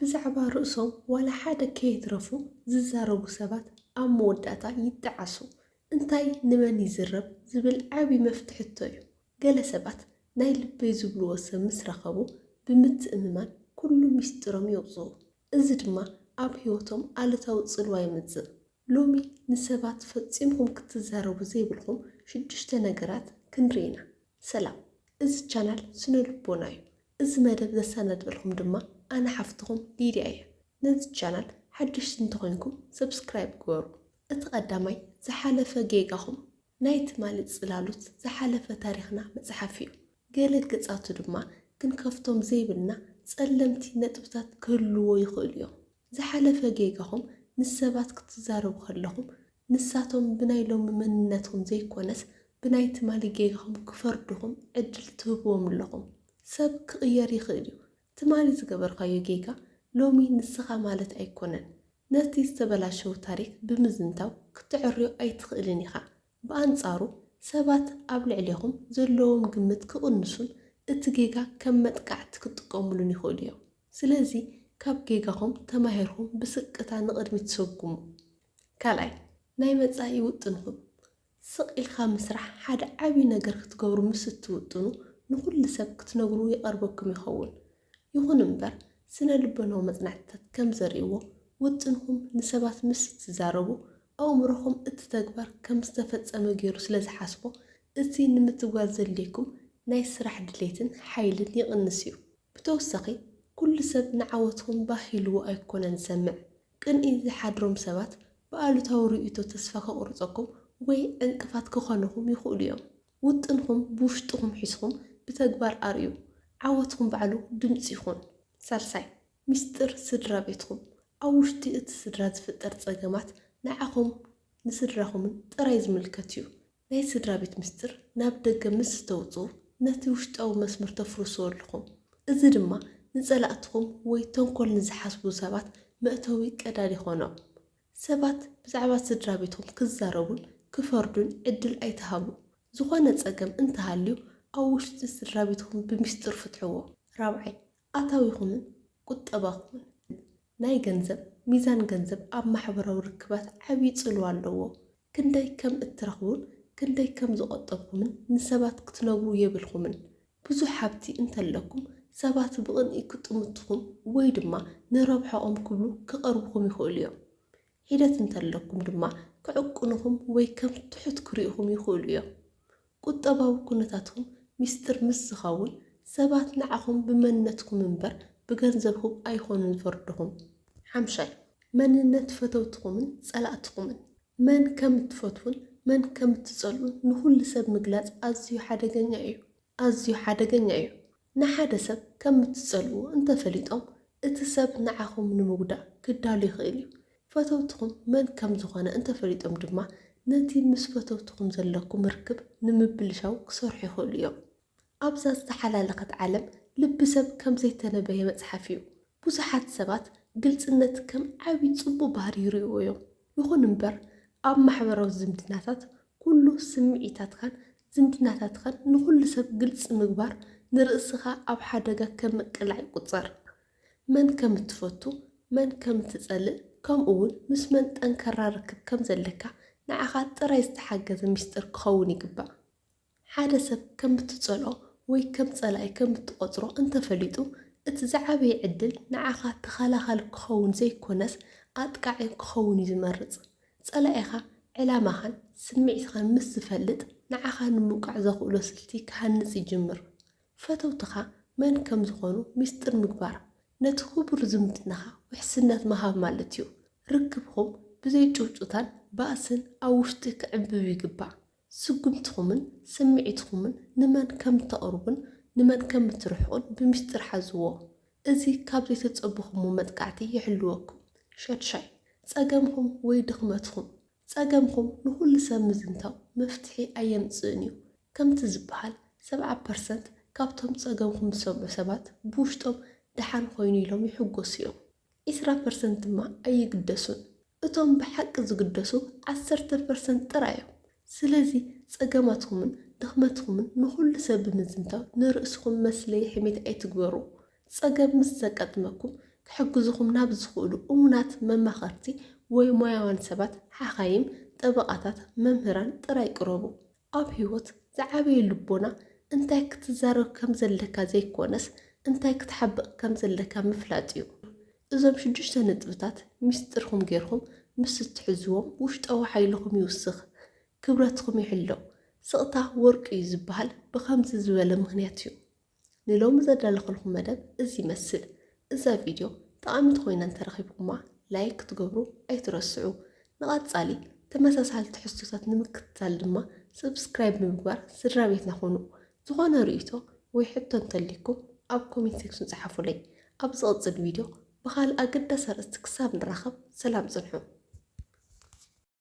ብዛዕባ ርእሶም ዋላ ሓደ ከየትረፉ ዝዛረቡ ሰባት ኣብ መወዳእታ ይጠዓሱ። እንታይ ንመን ይዝረብ ዝብል ዓቢ መፍትሒ ሕቶ እዩ። ገለ ሰባት ናይ ልበይ ዝብልዎ ሰብ ምስ ረኸቡ ብምትእምማን ኩሉ ሚስጥሮም የውጽኡ። እዚ ድማ ኣብ ህይወቶም ኣሉታዊ ጽልዋ የምጽእ። ሎሚ ንሰባት ፈጺምኩም ክትዛረቡ ዘይብልኩም ሽዱሽተ ነገራት ክንርኢ ኢና። ሰላም፣ እዚ ቻናል ስነ ልቦና እዩ። እዚ መደብ ዘሰናድበልኩም ድማ ኣነ ሓፍትኹም ሊድያ እየ። ነዚ ቻናል ሓደሽቲ እንተኾይንኩም ሰብስክራይብ ግበሩ። እቲ ቀዳማይ ዝሓለፈ ጌጋኹም ናይ ትማሊ ጽላሎት ዝሓለፈ ታሪኽና መጽሓፍ እዩ። ገለ ገጻቱ ድማ ክንከፍቶም ዘይብልና ጸለምቲ ነጥብታት ክህልዎ ይኽእሉ እዮም። ዝሓለፈ ጌጋኹም ምስ ሰባት ክትዛረቡ ከለኹም ንሳቶም ብናይ ሎሚ መንነትኩም ዘይኮነስ ብናይ ትማሊ ጌጋኹም ክፈርዱኹም ዕድል ትህብዎም ኣለኹም። ሰብ ክቕየር ይኽእል እዩ። ትማሊ ዝገበርካዮ ጌጋ ሎሚ ንስኻ ማለት ኣይኮነን። ነቲ ዝተበላሸወ ታሪክ ብምዝንታው ክተዕርዮ ኣይትኽእልን ኢኻ። ብኣንጻሩ ሰባት ኣብ ልዕሌኹም ዘለዎም ግምት ክቕንሱን እቲ ጌጋ ከም መጥቃዕቲ ክጥቀሙሉን ይኽእሉ እዮም። ስለዚ ካብ ጌጋኹም ተማሂርኩም ብስቅታ ንቕድሚት ትሰጉሙ። ካልኣይ፣ ናይ መጻኢ ውጥንኹም። ስቕ ኢልካ ምስራሕ ሓደ ዓቢ ነገር ክትገብሩ ምስ እትውጥኑ ንኹሉ ሰብ ክትነግሩ ይቐርበኩም ይኸውን። ይኹን እምበር ስነ ልቦናዊ መጽናዕትታት ከም ዘርእይዎ ውጥንኹም ንሰባት ምስ እትዛረቡ ኣእምሮኹም እቲ ተግባር ከም ዝተፈጸመ ገይሩ ስለ ዝሓስቦ እቲ ንምትግባር ዘድልየኩም ናይ ስራሕ ድሌትን ሓይልን ይቕንስ እዩ። ብተወሳኺ ኩሉ ሰብ ንዓወትኩም ባህ ኢልዎ ኣይኮነን ዝሰምዕ። ቅንኢ ዝሓድሮም ሰባት ብኣሉታዊ ርእይቶ ተስፋ ከቑርጸኩም ወይ ዕንቅፋት ክኾኑኹም ይኽእሉ እዮም። ውጥንኹም ብውሽጥኹም ሒዝኩም ብተግባር ኣርእዩ። ዓወትኩም ባዕሉ ድምጺ ይኹን። ሳልሳይ፣ ሚስጥር ስድራ ቤትኩም። ኣብ ውሽጢ እቲ ስድራ ዝፍጠር ጸገማት ንዓኹም ንስድራኹምን ጥራይ ዝምልከት እዩ። ናይ ስድራ ቤት ምስጢር ናብ ደገ ምስ እተውጽኡ ነቲ ውሽጣዊ መስመር ተፍርስዎ ኣለኹም። እዚ ድማ ንጸላእትኹም ወይ ተንኮል ንዝሓስቡ ሰባት መእተዊ ቀዳድ ይኾኖም። ሰባት ብዛዕባ ስድራ ቤትኩም ክዛረቡን ክፈርዱን ዕድል ኣይትሃቡ። ዝኾነ ጸገም እንተሃልዩ ኣብ ውሽጢ ስድራ ቤትኩም ብምስጢር ፍትሕዎ። ራብዓይ፣ ኣታዊኹምን ቁጠባኹምን። ናይ ገንዘብ፣ ሚዛን ገንዘብ ኣብ ማሕበራዊ ርክባት ዓቢ ጽልዋ ኣለዎ። ክንደይ ከም እትረኽቡን ክንደይ ከም ዝቆጠብኩምን ንሰባት ክትነግሩ የብልኩምን። ብዙሕ ሃብቲ እንተለኩም ሰባት ብቕንኢ ክጥምቱኹም ወይ ድማ ንረብሓኦም ክብሉ ክቐርቡኹም ይኽእሉ እዮም። ሒደት እንተለኩም ድማ ክዕቅኑኹም ወይ ከም ትሑት ክርእዩኹም ይኽእሉ እዮም። ቁጠባዊ ኩነታትኩም ሚስጥር ምስ ዝኸውን ሰባት ንዓኹም ብመንነትኩም እምበር ብገንዘብኩም ኣይኾኑን ዝፈርዱኹም። ሓምሻይ፣ መንነት ፈተውትኹምን ጸላእትኹምን። መን ከም እትፈትዉን መን ከም እትጸልኡን ንኹሉ ሰብ ምግላጽ ኣዝዩ ሓደገኛ እዩ። ኣዝዩ ሓደገኛ እዩ። ንሓደ ሰብ ከም እትጸልእዎ እንተፈሊጦም እቲ ሰብ ንዓኹም ንምጉዳእ ክዳሎ ይኽእል እዩ። ፈተውትኹም መን ከም ዝኾነ እንተፈሊጦም ድማ ነቲ ምስ ፈተውትኹም ዘለኩም ርክብ ንምብልሻው ክሰርሑ ይኽእሉ እዮም። ኣብዛ ዝተሓላለኸት ዓለም ልቢ ሰብ ከም ዘይተነበየ መጽሓፍ እዩ። ብዙሓት ሰባት ግልጽነት ከም ዓቢ ጽቡቕ ባህሪ ይርእይዎ እዮም። ይኹን እምበር ኣብ ማሕበራዊ ዝምድናታት ኩሉ ስምዒታትካን ዝምድናታትካን ንኹሉ ሰብ ግልጺ ምግባር ንርእስኻ ኣብ ሓደጋ ከም ምቅላዕ ይቁጸር። መን ከም እትፈቱ፣ መን ከም እትጸልእ፣ ከምኡ እውን ምስ መን ጠንካራ ርክብ ከም ዘለካ ንዓኻ ጥራይ ዝተሓገዘ ሚስጥር ክኸውን ይግባእ። ሓደ ሰብ ከም እትጸልኦ ወይ ከም ጸላኢ ከም እትቆጽሮ እንተፈሊጡ፣ እቲ ዝዓበየ ዕድል ንዓኻ ተኸላኻሊ ክኸውን ዘይኮነስ ኣጥቃዒ ክኸውን እዩ ዝመርጽ። ጸላኢኻ ዕላማኻን ስምዒትኻን ምስ ዝፈልጥ፣ ንዓኻ ንምውቃዕ ዘኽእሎ ስልቲ ክሃንጽ ይጅምር። ፈተውትኻ መን ከም ዝኾኑ ሚስጥር ምግባር፣ ነቲ ክቡር ዝምድናኻ ውሕስነት ምሃብ ማለት እዩ። ርክብኹም ብዘይ ጭውጭውታን ባእስን ኣብ ውሽጢ ክዕምብብ ይግባእ። ስጉምትኹምን ስምዒትኹምን ንመን ከም እተቕርቡን ንመን ከም እትርሕቑን ብሚስጥር ሓዝዎ። እዚ ካብ ዘይተጸበኹሞ መጥቃዕቲ ይሕልወኩም። ሸድሻይ፣ ጸገምኹም ወይ ድኽመትኹም። ጸገምኹም ንኹሉ ሰብ ምዝንታው መፍትሒ ኣየምጽእን እዩ። ከምቲ ዝበሃል፣ ሰብዓ ፐርሰንት ካብቶም ጸገምኹም ዝሰምዑ ሰባት ብውሽጦም ደሓን ኮይኑ ኢሎም ይሕጎሱ እዮም። ዒስራ ፐርሰንት ድማ ኣይግደሱን። እቶም ብሓቂ ዝግደሱ ዓሰርተ ፐርሰንት ጥራይ እዮም። ስለዚ ጸገማትኩምን ድኽመትኩምን ንኹሉ ሰብ ብምዝንታው ንርእስኹም መስለዪ ሕሜት ኣይትግበሩ። ጸገም ምስ ዘጋጥመኩም ክሕግዙኹም ናብ ዝኽእሉ እሙናት መማኸርቲ ወይ ሞያውያን ሰባት፣ ሓኻይም፣ ጠበቓታት፣ መምህራን ጥራይ ቅረቡ። ኣብ ህይወት ዝዓበየ ልቦና እንታይ ክትዛረብ ከም ዘለካ ዘይኮነስ እንታይ ክትሓብእ ከም ዘለካ ምፍላጥ እዩ። እዞም ሽዱሽተ ነጥብታት ሚስጥርኹም ጌርኩም ምስ እትሕዝዎም ውሽጣዊ ሓይልኹም ይውስኽ፣ ክብረትኩም ይሕሎ። ስቕታ ወርቂ እዩ ዝበሃል ብኸምዚ ዝበለ ምኽንያት እዩ። ንሎሚ ዘዳለኹልኩም መደብ እዚ ይመስል። እዛ ቪድዮ ጠቓሚት ኮይና እንተረኺብኩማ ላይክ ክትገብሩ ኣይትረስዑ። ንቐጻሊ ተመሳሳሊ ትሕዝቶታት ንምክትታል ድማ ሰብስክራይብ ብምግባር ስድራ ቤትና ኩኑ። ዝኾነ ርእይቶ ወይ ሕቶ እንተሊኩም ኣብ ኮሜንት ሴክሽን ጸሓፉለይ። ኣብ ዝቕጽል ቪድዮ ብኻልእ ኣገዳሲ ኣርእስቲ ክሳብ ንራኸብ ሰላም ጽንሑ።